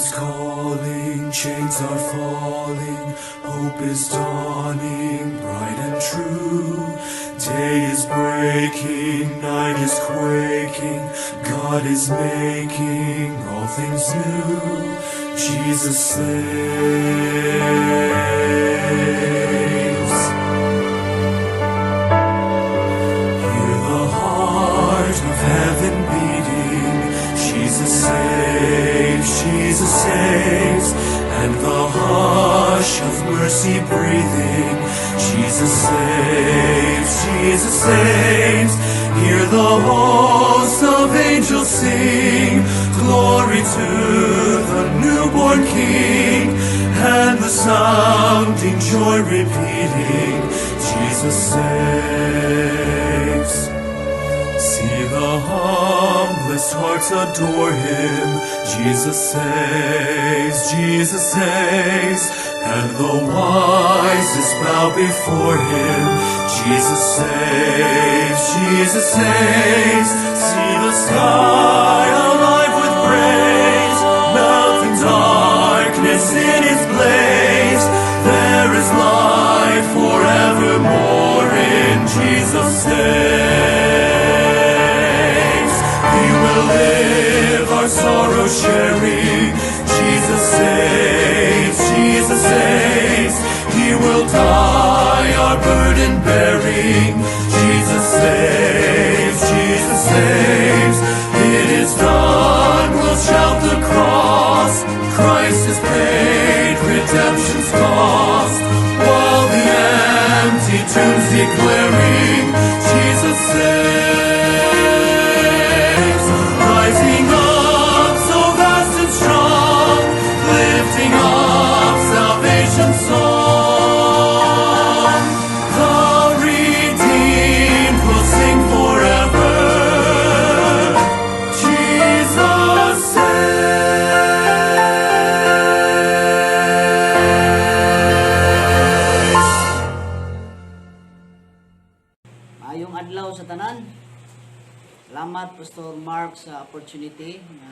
Heaven's calling, chains are falling, hope is dawning, bright and true. Day is breaking, night is quaking, God is making all things new. Jesus saves. Hear the heart of heaven beating. Jesus saves, Jesus saves, and the hush of mercy breathing. Jesus saves, Jesus saves. Hear the hosts of angels sing, glory to the newborn King, and the sounding joy repeating, Jesus saves. See the humblest hearts adore him. Jesus saves, Jesus saves, and the wisest bow before him. Jesus saves, Jesus saves. See the sky alive with praise, melting darkness in its blaze. There is life forevermore in Jesus saves. He will live our sorrow sharing. Jesus saves, Jesus saves. He will die our burden bearing. Jesus saves, Jesus saves. It is done, we'll shout the cross. Christ has paid redemption's cost. While the empty tomb's declaring, Jesus saves. Rising up so vast and strong, lifting up salvation's song. The redeemed will sing forever. Jesus saves. Maayong adlaw sa tanan. Salamat, Pastor Mark, sa opportunity na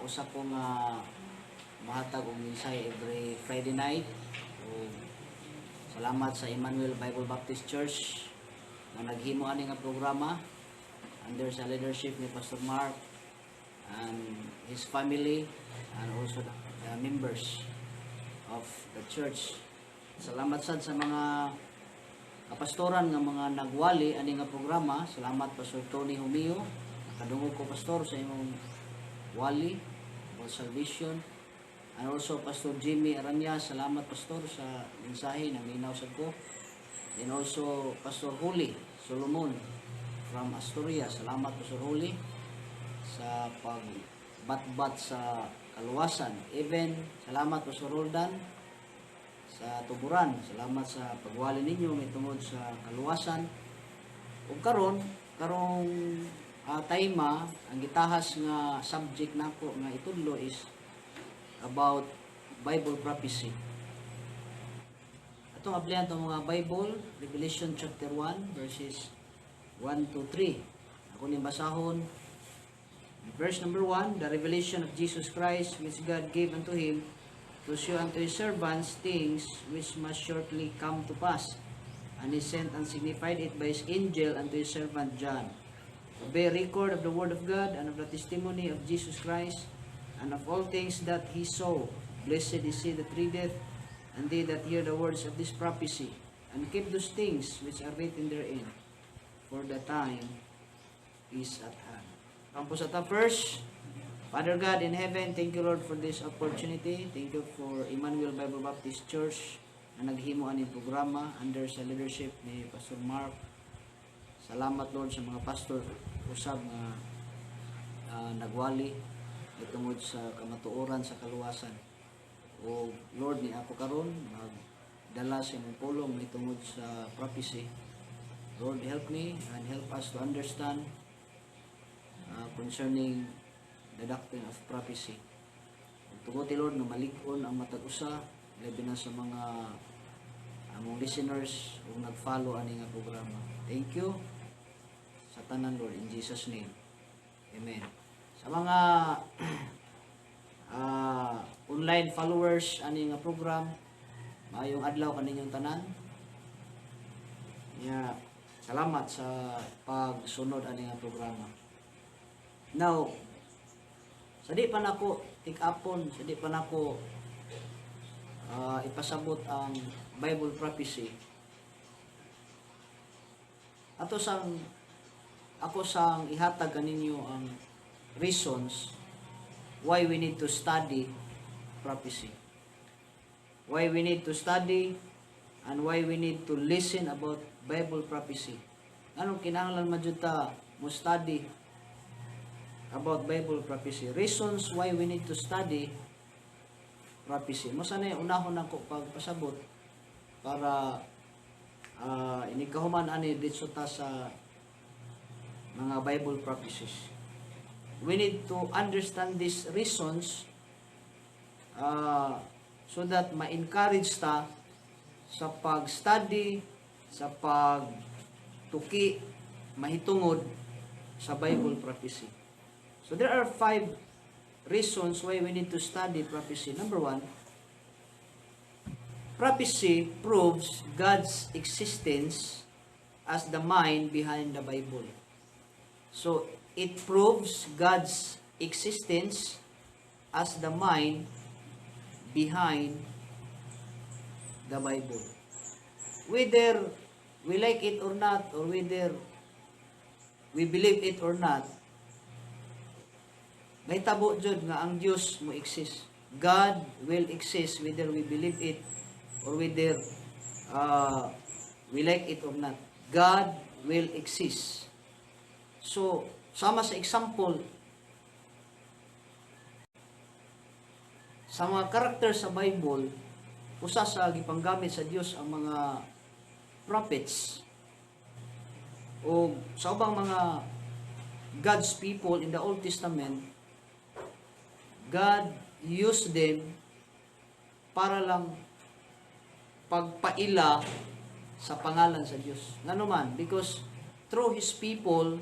usa ko nga mahatag og mensahe every Friday night. Ug salamat sa Emmanuel Bible Baptist Church nga naghimo ani nga programa under sa leadership ni Pastor Mark and his family and also the members of the church. Salamat sad sa mga kapastoran nga mga nagwali ani nga programa. Salamat, Pastor Tony Humio. Nakadungog ko, Pastor, sa imong wali about salvation. And also Pastor Jimmy Aranya, salamat, Pastor, sa mensahe, naminaw sad ko. And also Pastor Huli Solomon from Asturias. Salamat, Pastor Huli, sa pagbatbat sa kaluwasan. Even salamat, Pastor Roldan sa Tuburan. Salamat sa pagwali ninyo may tungod sa kaluwasan. Ug karon, karong time, ang gitahas nga subject nako nga itudlo is about Bible prophecy. Atong ablihan itong mga Bible, Revelation chapter 1 verses 1 to 3. Ako ning basahon. Verse number 1, the revelation of Jesus Christ, which God gave unto him to show unto his servants things which must shortly come to pass. And he sent and signified it by his angel unto his servant John, to bear record of the word of God and of the testimony of Jesus Christ and of all things that he saw. Blessed is he that readeth, and they that hear the words of this prophecy, and keep those things which are written therein, for the time is at hand. Kampo sa ta first. Father God in heaven, thank you, Lord, for this opportunity. Thank you for Emmanuel Bible Baptist Church na naghimo ani programa under sa leadership ni Pastor Mark. Salamat, Lord, sa mga pastor usab nga nagwali tungod sa kamatuoran sa kaluwasan. O Lord, ni ako karon magdala sa imong pulong may tungod sa prophecy. Lord, help me and help us to understand concerning the doctrine of prophecy. Tuguti, Lord, nga malig-on ang matag usa, labi na sa mga among listeners ug nag-follow ani nga programa. Thank you sa tanan, Lord, in Jesus' name. Amen. Sa mga online followers ani nga program, maayong adlaw kaninyong tanan. Ya, salamat sa pagsunod ani nga programa. Now, sa di pa nako tik-apon, sa di pa nako ipasabot ang Bible prophecy, ato sang ako sang ihatag kaninyo ang reasons why we need to study prophecy. Why we need to study and why we need to listen about Bible prophecy. Anong kinahanglan man jud ta mo study about Bible prophecy? Reasons why we need to study prophecy. Mao sa na unahon nako pagpasabot para inig kahuman ani, didto ta sa mga Bible prophecies. We need to understand these reasons so that ma-encourage ta sa pag-study, sa pagtuki, mahitungod sa Bible prophecy. So there are five reasons why we need to study prophecy. Number one, prophecy proves God's existence as the mind behind the Bible. So, it proves God's existence as the mind behind the Bible. Whether we like it or not, or whether we believe it or not, mahitabo jud nga ang Dios mo exist. God will exist whether we believe it or whether we like it or not. God will exist. So, sama sa example, sa mga karakter sa Bible, usa sa gipanggamit sa Dios ang mga prophets o sa ubang mga God's people in the Old Testament. God used them para lang pagpaila sa pangalan sa Dios. Ngano man, because through His people,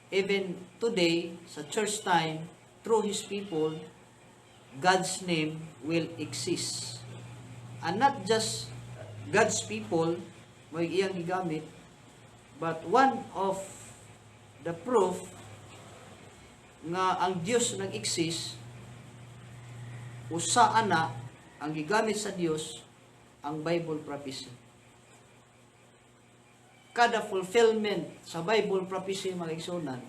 even today, sa church time, through His people, God's name will exist. And not just God's people, may iyang gigamit, but one of the proof nga ang Dios nag-exist, usa ana ang gigamit sa Dios, ang Bible prophecy. Kada fulfillment sa Bible prophecy, mga igsuonan,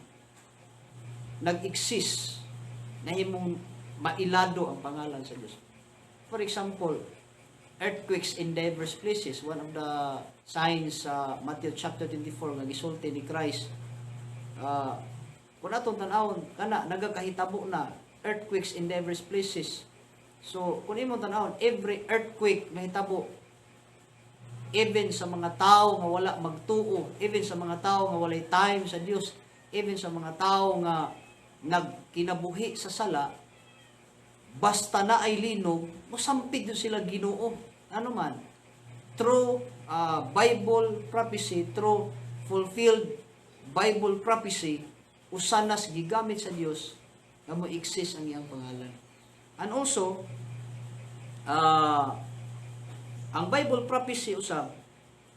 nag-exist, nahimong mailado ang pangalan sa Dios. For example, earthquakes in diverse places, one of the signs sa Matthew chapter 24 nga gisulti ni Christ. Kung atong tan-awon kana, nagakahitabo na earthquakes in diverse places. So, kung imong tan-awon, every earthquake nahitabo, even sa mga tao nga wala magtuo, even sa mga tao nga walay time sa Dios, even sa mga tao nga nagkinabuhi sa sala, basta na ay linog, mosampid jud sila Ginoo. Ano man, through Bible prophecy, through fulfilled Bible prophecy, usa nas gigamit sa Dios nga mo exist ang iyang pangalan. And also, ang Bible prophecy usab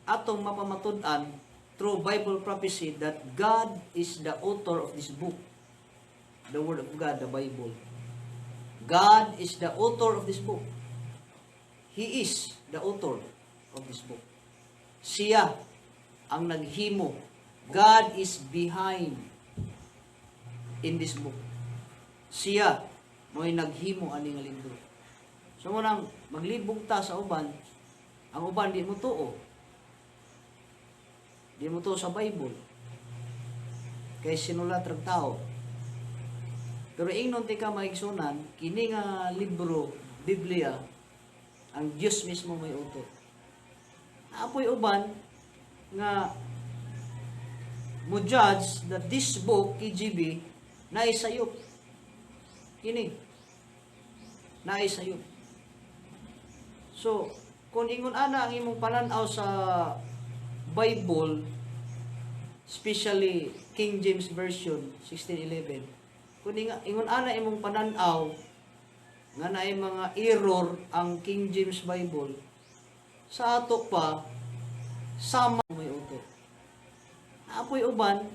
atong mapamatud-an through Bible prophecy that God is the author of this book. The Word of God, the Bible. God is the author of this book. He is the author of this book. Siya ang naghimo. God is behind in this book. Siya mo'y naghimo ani nga libro. So mao nang maglibog ta sa uban, ang uban di mo tuo. Di mo tuo sa Bible. Kay sinulat rag tao. Pero ingnon tika, mga igsuonan, kini nga libro, Biblia, ang Dios mismo may author. Apoy uban nga mo judge that this book, KJV, naay sayop. Kini. Naay sayop. So, kung ingon ana ang imong pananaw sa Bible, especially King James Version 1611, kung ingon ana imong pananaw nga naay mga error ang King James Bible, sa ato pa sama may author. Naa poy uban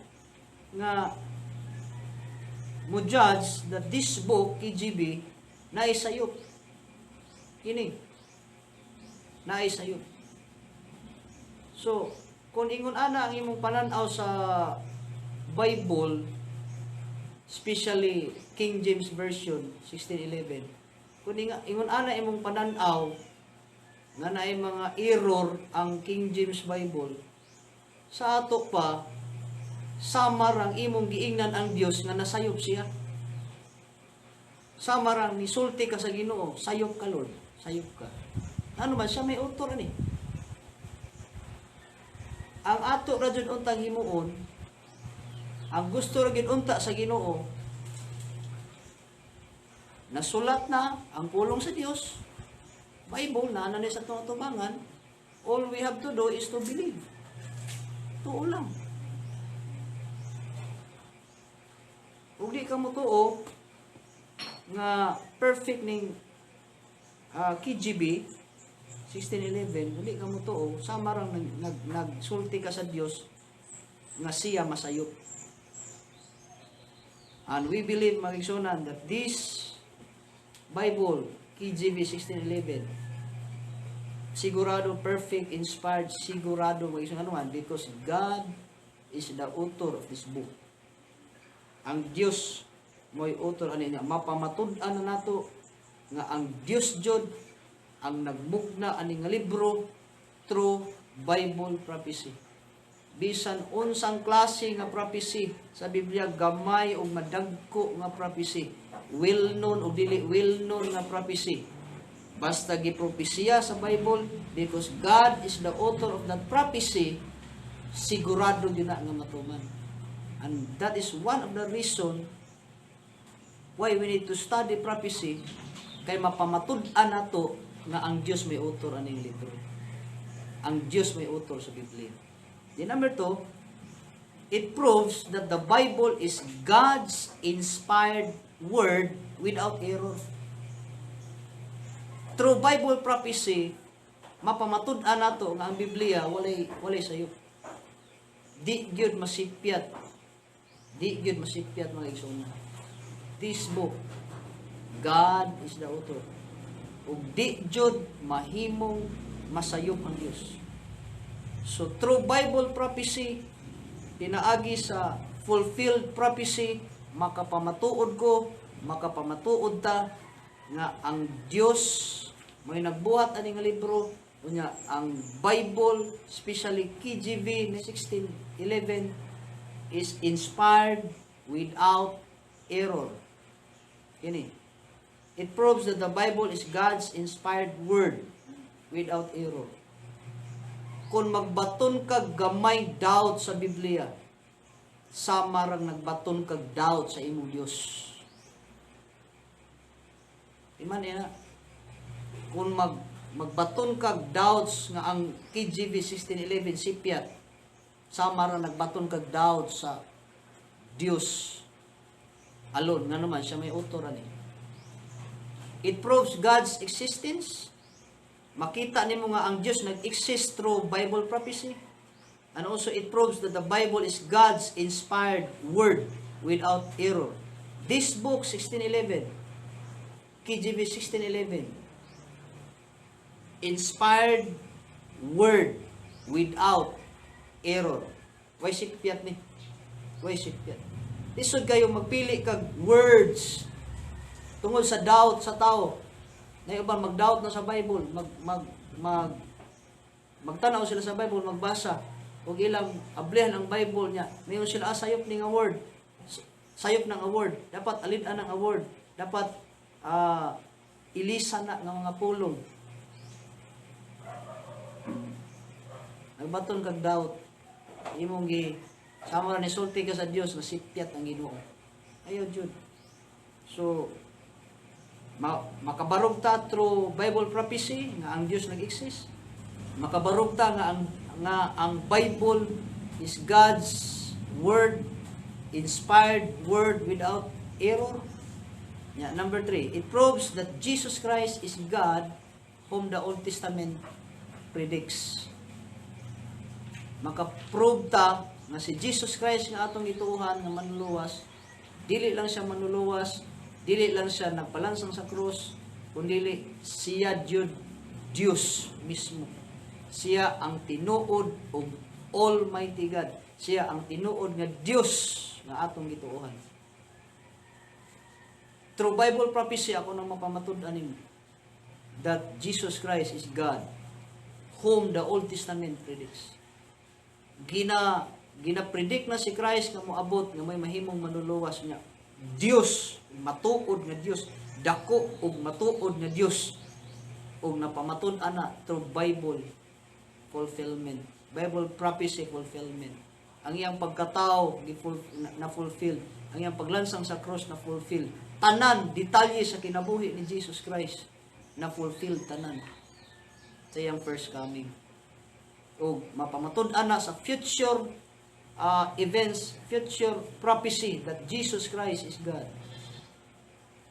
nga mo judge that this book, KJV, naay sayop. Kini naay sayop. So, kung ingon ana ang imong pananaw sa Bible, especially King James Version 1611, kung ingon ana imong pananaw nga naay mga error ang King James Bible, sa ato pa sama rang imong giingnan ang Dios nga nasayop siya. Sama rang nisulti ka sa Ginoo, "Sayop ka, Lord, sayop ka." Ano man siya may author ani. Ang ato ra jud untang himuon, ang gusto ra gid unta sa Ginoo, nasulat na ang pulong sa Dios, Bible na na sa atong atubangan. All we have to do is to believe. Tuo lang. Ug di ka mo tuo nga perfect ning KJV 1611, dili ka mo tuo, sama rang nagsulti ka sa Dios nga siya masayop. And we believe, mga igsuonan, that this Bible, KJV 1611, sigurado perfect, inspired, sigurado, mga igsuonan, because God is the author of this book. Ang Dios mo'y author ani niya. Mapamatud-an na nato nga ang Dios jud ang nagmugna ani nga libro through Bible prophecy. Bisan unsang klase nga prophecy sa Biblia, gamay o madagko nga prophecy, well known o dili well known nga prophecy, basta gipropesiya sa Bible, because God is the author of that prophecy, sigurado gyud na nga matuman. And that is one of the reason why we need to study prophecy, kay mapamatud-an nato nga ang Dios may author aning libro, ang Dios may author sa Biblia. The number two, it proves that the Bible is God's inspired word without error. Through Bible prophecy, mapamatud-an nato nga ang Biblia walay sayop. Di gyud masipyat. Di gyud masipyat, mga igsoon. This book, God is the author. Ug di jud mahimong masayop ang Dios. So through Bible prophecy, pinaagi sa fulfilled prophecy, makapamatuod ko, makapamatuod ta nga ang Dios may nagbuhat ani nga libro. Unya ang Bible, especially KJV 1611, is inspired without error. Kini. It proves that the Bible is God's inspired word without error. Kung magbaton kag gamay doubt sa Biblia, sama rang nagbaton kag doubt sa imong Dios. Iman na. Kung magbaton kag doubts nga ang KJV 1611 sipyat, sama ra nagbaton kag doubt sa Dios alone, nga naman siya may author ani. It proves God's existence. Makita nimo nga ang Dios nag-exist through Bible prophecy. And also it proves that the Bible is God's inspired word without error. This book, 1611, KJV 1611, inspired word without error. Way sipyat ni. Way sipyat. Lisod kayo magpili kag words tungod sa doubt sa tao. Na uban mag-doubt na sa Bible, mag mag mag magtanaw sila sa Bible, magbasa ug ilang ablihan ang Bible niya. Mayon sila, "Ah, sayop ni nga word. Sayop ng word. Dapat alid-an ang word. Dapat ilisan na nga mga pulong." Nagbaton kag doubt. Imong gi sama ra ni sulti ka sa Dios na sipyat ang Ginoo. Ayaw jud. So makabarog ta through Bible prophecy nga ang Dios nag-exist. Makabarog ta nga ang Bible is God's word, inspired word without error. Yeah, number three, it proves that Jesus Christ is God whom the Old Testament predicts. Maka-prove ta nga si Jesus Christ nga atong gituohan nga manluluwas, dili lang siya manluluwas, dili lang siya nagpalansang sa krus, kundi siya jud Dios mismo. Siya ang tinuod og Almighty God. Siya ang tinuod nga Dios nga atong gituohan. Through Bible prophecy, ako nang mapamatud-an nimo that Jesus Christ is God whom the Old Testament predicts. Gina predict na si Christ nga moabot nga may mahimong manluluwas niya. Dios, matuod nga Dios, dako ug matuod nga Dios, ug napamatud-an na through Bible fulfillment. Bible prophecy fulfillment. Ang iyang pagkatao na fulfill. Ang iyang paglansang sa cross na fulfill. Tanan detalye sa kinabuhi ni Jesus Christ na fulfill tanan sa iyang first coming. O mapamatud-an na sa future events, future prophecy that Jesus Christ is God.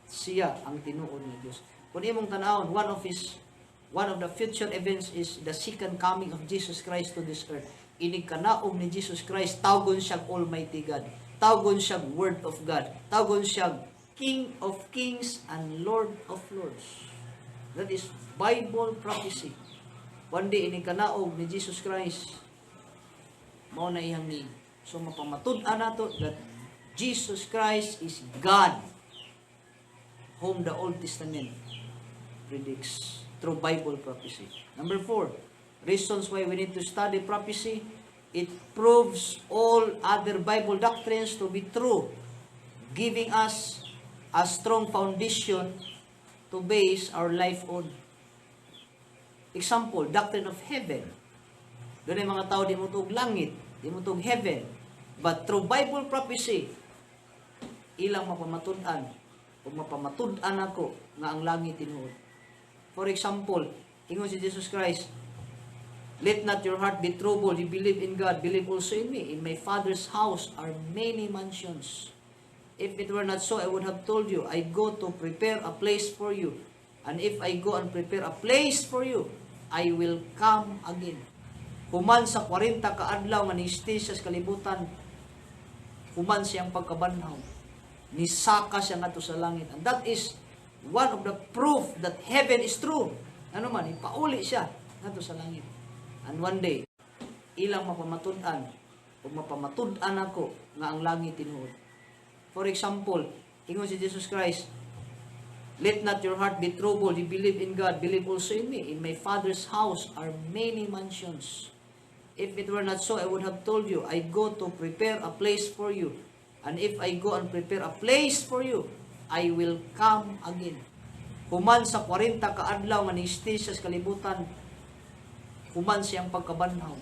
Siya ang tinuod nga Dios. Kung imong tan-awon, one of the future events is the second coming of Jesus Christ to this earth. Inig kanaog ni Jesus Christ, tawgon siyang Almighty God. Tawgon siyang Word of God. Tawgon siyang King of Kings and Lord of Lords. That is Bible prophecy. One day, inig kanaog ni Jesus Christ, mao na iyang name. So mapamatud-an nato that Jesus Christ is God whom the Old Testament predicts through Bible prophecy. Number four, reasons why we need to study prophecy. It proves all other Bible doctrines to be true, giving us a strong foundation to base our life on. Example, doctrine of heaven. Dunay mga tao di motuo og langit, di motuo og heaven. But through Bible prophecy, ilang mapamatud-an o mapamatud-an ako nga ang langit tinuod. For example, ingon si Jesus Christ, "Let not your heart be troubled. You believe in God, believe also in me. In my Father's house are many mansions. If it were not so, I would have told you, I go to prepare a place for you. And if I go and prepare a place for you, I will come again." Human sa 40 ka adlaw nga ni-stay siya sa kalibutan, human siyang pagkabanhaw, nisaka siya ngadto sa langit. And that is one of the proof that heaven is true. Ano man, ipauli siya ngadto sa langit. And one day, ilang mapamatud-an o mapamatud-an ako nga ang langit tinuod. For example, ingon si Jesus Christ, "Let not your heart be troubled. You believe in God, believe also in me. In my Father's house are many mansions. If it were not so, I would have told you, I go to prepare a place for you. And if I go and prepare a place for you, I will come again." Human sa 40 ka adlaw nga ni-stay siya sa kalibutan, human siyang pagkabanhaw,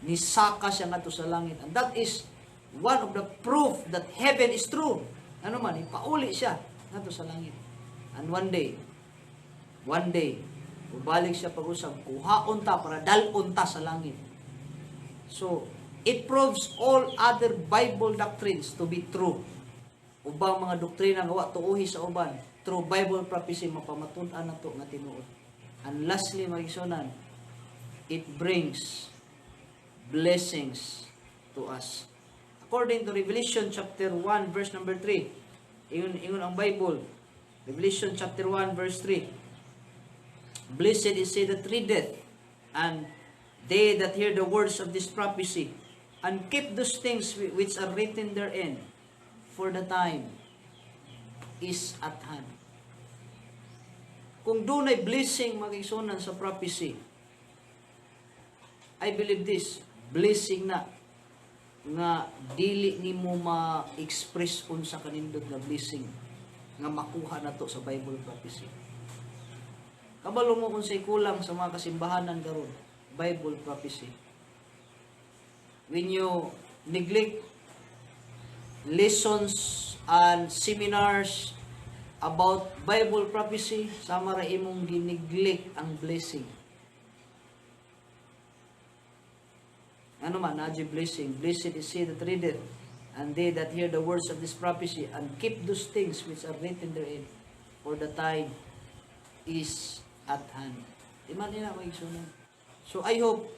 nisaka siya ngadto sa langit. And that is one of the proof that heaven is true. Ano man, ipauli siya ngadto sa langit. And one day, ubalik siya pag-usab, kuhaon ta para dal-on ta sa langit. So, it proves all other Bible doctrines to be true. Ubang mga doktrina nga wa tuohi sa uban, through Bible prophecy mapamatud-an nato nga tinuod. And lastly, mga igsuonan, it brings blessings to us. According to Revelation chapter 1 verse number 3, ingon ang Bible, Revelation chapter 1 verse 3, "Blessed is he that readeth, and they that hear the words of this prophecy, and keep those things which are written therein, for the time is at hand." Kung dunay blessing, mga igsuonan, sa prophecy, I believe this, blessing na nga dili nimo ma-express unsa kanindot nga blessing nga makuha nato sa Bible prophecy. Kabalo mo kung unsay kulang sa mga kasimbahanan karon? Bible prophecy. When you neglect lessons and seminars about Bible prophecy, sama ra imong gineglect ang blessing. Ano man, naa blessing. "Blessed is he that readeth, And they that hear the words of this prophecy and keep those things which are written therein, for the time is at hand. Di man nila mga igsuonan. So I hope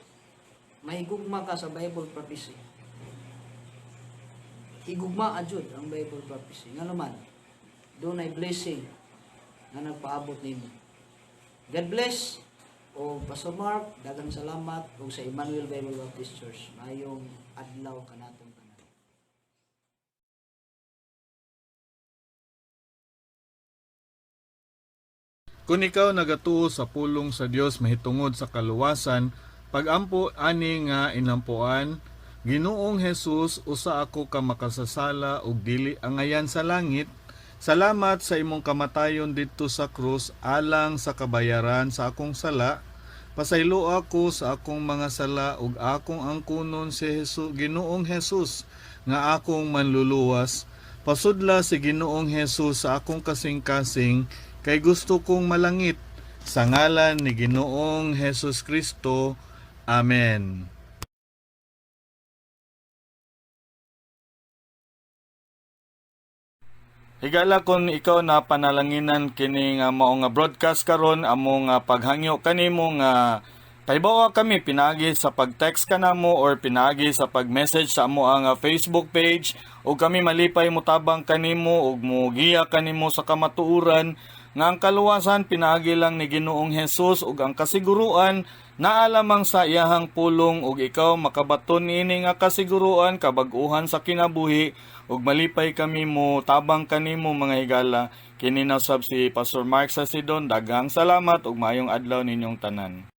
mahigugma ka sa Bible prophecy. Higugma jud ang Bible prophecy. Nga naman, dunay blessing nga nagpaabot nimo. God bless o Pastor Mark, daghang salamat ug sa Emmanuel Bible Baptist Church. Maayong adlaw kanatong tanan. Kung ikaw nagatuo sa pulong sa Dios mahitungod sa kaluwasan, pagampo ani nga inampuan, "Ginoong Jesus, usa ako ka makasasala ug dili angayan sa langit. Salamat sa imong kamatayon didto sa krus alang sa kabayaran sa akong sala. Pasaylo ako sa akong mga sala ug akong angkunon si Jesus, Ginoong Jesus, nga akong manluluwas. Pasudla si Ginoong Jesus sa akong kasing-kasing kay gusto kong malangit. Sa ngalan ni Ginoong Jesus Kristo. Amen." Higala, kung ikaw na panalanginan kini nga mao nga broadcast karon, amo nga paghangyo kanimo nga pahibawa kami pinaagi sa pag-text kanamo or pinaagi sa pag-message sa amo ang Facebook page ug kami malipay motabang kanimo ug mogiya kanimo sa kamatuoran nga ang kaluwasan pinaagi lang ni Ginoong Hesus ug ang kasiguruan naa lamang sa iyahang pulong ug ikaw makabaton niini nga kasiguruan, kabag-uhan sa kinabuhi, ug malipay kami mo tabang kanimo, mga higala. Kini na sab si Pastor Mark Sasidon. Daghang salamat ug maayong adlaw ninyong tanan.